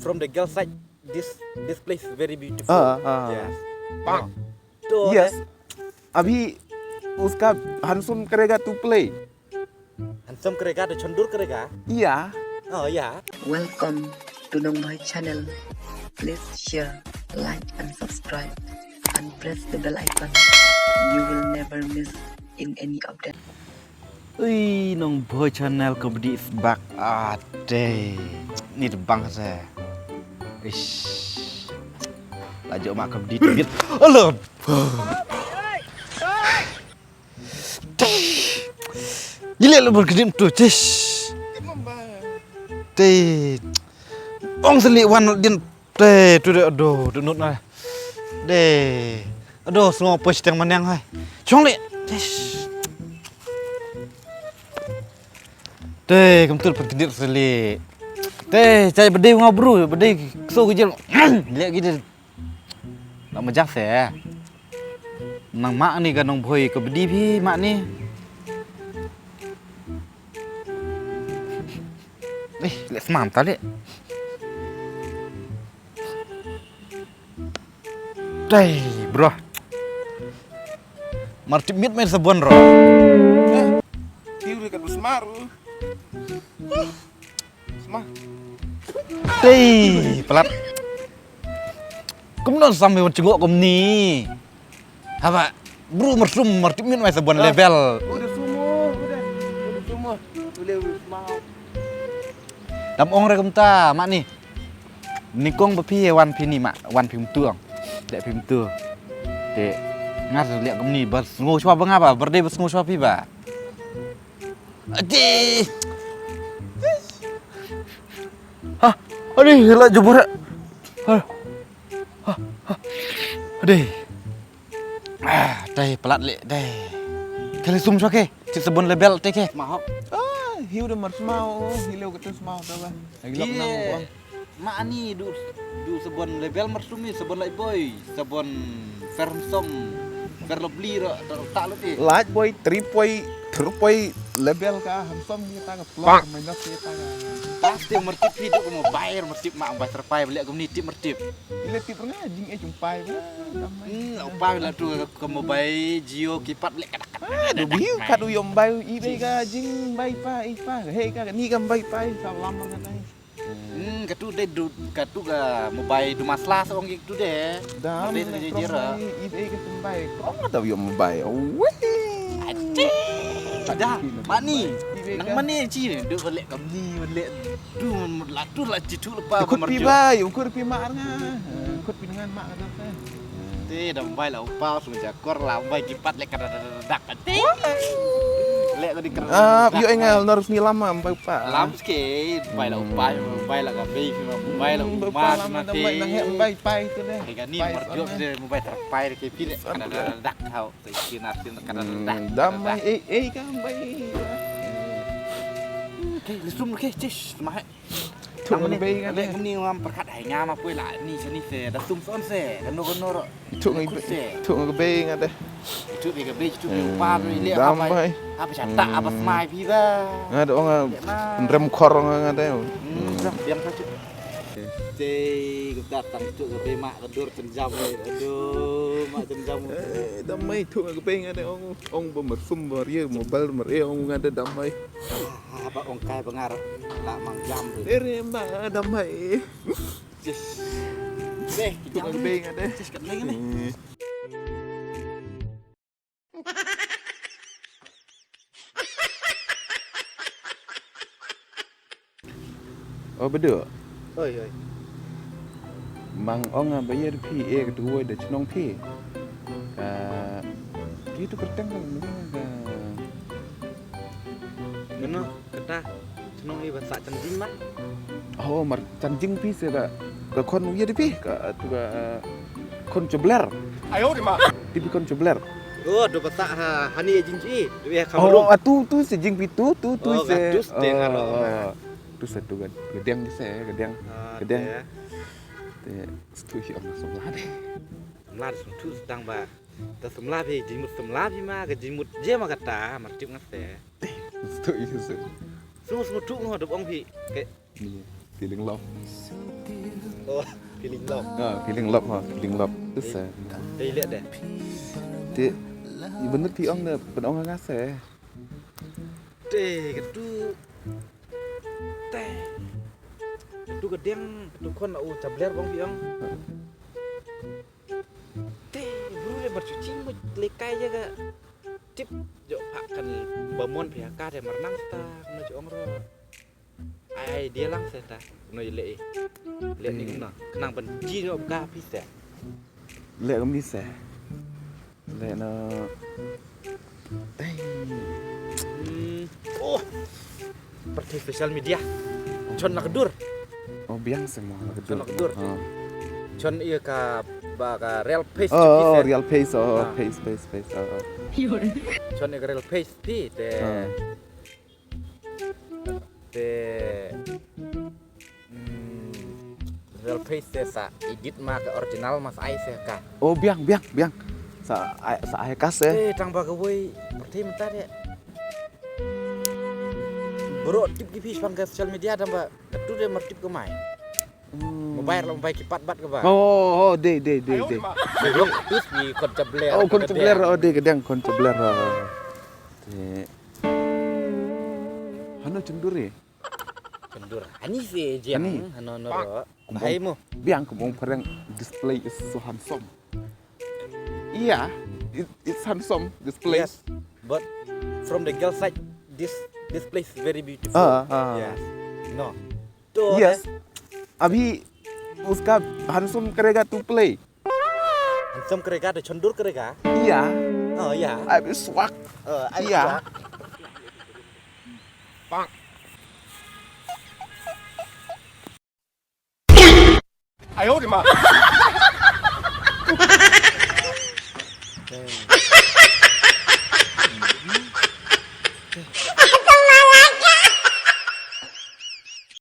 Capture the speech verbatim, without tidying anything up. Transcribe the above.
From the girl side, this this place is very beautiful. Ah, ah. Yes. Bang. तो यस। अभी उसका हैंडसम करेगा तो प्ले। हैंडसम करेगा तो छंडूर करेगा। या। Oh, yeah. Welcome to Nongbhoi channel. Please share, like and subscribe and press the bell icon. You will never miss in any update. Ui, Nongbhoi channel comedy is back. Ade. Ni te bang se. Ish. Lajuk mak comedy tebit. Alah. Gila lu berkedip tu, cis. Te. Ong seli wan din. Te, tu de, aduh, tu nut na. De. Aduh, semua pos teng maneng hai. Chong le. Cis. Te, kem tu berkedip seli. Te, cai bedai ngabru, bedai so gejel. Lihat gitu. Nak mejah se. Nang mak ni ka Nongbhoi ka bedi phi mak ni. Eh, lek smam ta lek. Dai, bro. Mar tip mit main sabon ro. Eh, kiu ri ka dusmar. Sma. Tei, pelat. Kumno sam wan cengok kumni. Haba, bru mersum mertip min mai sabon level. Udah sumo, udah. Udah sumo. Boleh mau. Dam ong re kumta, mak ni. Nikong ba phi wan phi ni mak, wan phi mtu ong. Dek phi mtu. Te ngar liak kumni bar sngo shwa ba nga ba, bar dei bar sngo shwa phi ba. Ade. Ha, ade, la jubur. Ha. Ha, ha. Ade. Ah, dai pelat le, dai. Kali sum shoke, cit sabon lebel te ke. Mahok. Ah, hiu de mar smau, hiu leu ketu smau ta ba. Lagi lok nang buang. Ma ani du, du sabon lebel mersum ni, sabon Lifebuoy, sabon Fermsom, Ferlobli ro, ro tak lu ti. Lifebuoy, Tripoi, Tripoi lebel ka, Hansom ni ta ka, Plok, Minot ni ta ka. Pasti mertip hidup mau bayar, mertip mak bayar terpai beli aku ni tip mertip. Ile tip nga jing e jumpai ba. Hmm, upai la tu ka mau bayar Jio kipat beli kada kada. Ah, du biu kat u yom bai i be ka jing bai pa i pa. Hei ka ni kam bai pa i sa lam ka tai. Hmm, katu dei du, katu ka mobile du masla sa ong gitu deh. Dam, dei dei jira. I dei ka mobile. Kong ada yo mobile. Weh. Ade. Dah, mani. Nang mani ci du balik kami balik. Du la tu la ci tu lepa. Kut pi bai, ukur pi mar nga. Kut pi dengan mar nga. Te dam bai la upa sung jakor la bai kipat lek kada dak. Lek tadi keren. Ah, yo engal norus ni lama bai pa. Lam ske, bai la upai, bai la gabe, bai la umas mate. Bai pai tu deh. Ega ni merjok de bai terpai ke pilek kada dak kau. Sini sini kada dak. Damai eh eh kan bai. Ke lisum ke cis mah. Thuk nga ka bei nga de. Ni ngam perkat hai ngam apoi la ni sini se da sum son se kano kano ro. Thuk nga ka bei nga de. Thuk nga ka bei thuk nga pa ro ile apa. Apa chata apa smai phi ba. Nga de ong rem khor nga de. Biang sa. Te ku datang thuk nga ka bei mak ka dur tenjam. Aduh mak tenjam. Damai thuk nga ka bei nga de ong ong ba mersum ba ria mobile mer ong nga de damai. Ba ong kai ba ngar la mang jam. Ere ma damai. Deh, kita be ngade. Kat lagi ni. Oh bedo. Oi oi. Mang ong ba yer phi e kedua da chnong phi. Ka gitu kerteng kan. Kano kata chnong i ba sah chanjing ma? Oh mar chanjing phi se ka ka khon u ye di phi ka tu ka khon chobler. Ayo di ma. Di phi khon chobler. Oh do ba sah ha hani jing ji. Di ya kham. Oh atu tu se jing phi tu tu tu se. Tu se tu kan. Gedeng se gedeng. Gedeng. Te stu hi ong so la de. Mlar sum tu sedang ba. Ta semla phi jingmut semla phi ma ka jingmut je ma kata mar tip nga se. Stu i se. Sum sum tu ngo dop ong phi. Ke. Ni tiling lo. Oh, feeling love. Ah, feeling love ha, feeling love. Te sa. Te leh de. Te, i bener phi ong de, pynong nga se. Te, katu. Te. Katu ka diang, katu khon u chabler bang phi ong. Te, bru le bar chuching mo le kai ja ka. Tip, jo pha kan ba mon phi ha ka te mar nang ta, no jo ong ro. Ai, dia lang se ta. No, i leh i. Leh ni no. Khnang ban ji no ka phi se. Leh ka mi se. Leh no. Ei. Hmm. Oh. Pyrthei social media. Chon la ka dur. Oh, biang se mo la ka dur. Chon la ka dur. Ha. Chon ïa ka ba ka real face. Oh, oh, real face. Oh, face, face, face. Oh, oh. Chon ïa ka real face ti te. Ha. Te, mm, real face te sa edit ma ka original ma sa ai se ka. Oh, biang, biang, biang. Sa ai, sa ai ka se. Eh, tang ba ka wei, pyrthei mynta de. Bro, tip ki phi shaphang ka social media tang ba katu de mar tip ka mai. Hmm. Mobile la mobile ki pat bat ka ba. Oh, oh, de, de, de, de. Long tip ni khon chabler. Oh, khon chabler, oh, de, ka diang khon chabler. Oh. Te. Hano chyndur e? Chyndur. Ani se jiang, ani. Hano no ro. Kumba ong, hai mo. Biang kumba ong phareng, this place is so handsome. Yeah, it, it's handsome, this place. Yes, but from the girl side, this, this place is very beautiful. Ah, ah. Yes. No. To, yes. Eh? Abhi uska handsome karega tu play. Handsome karega, to chondur karega. Yeah. Oh, yeah. Abhi swag. Oh, abhi swag. Yeah. Bang. Ayo, di ma.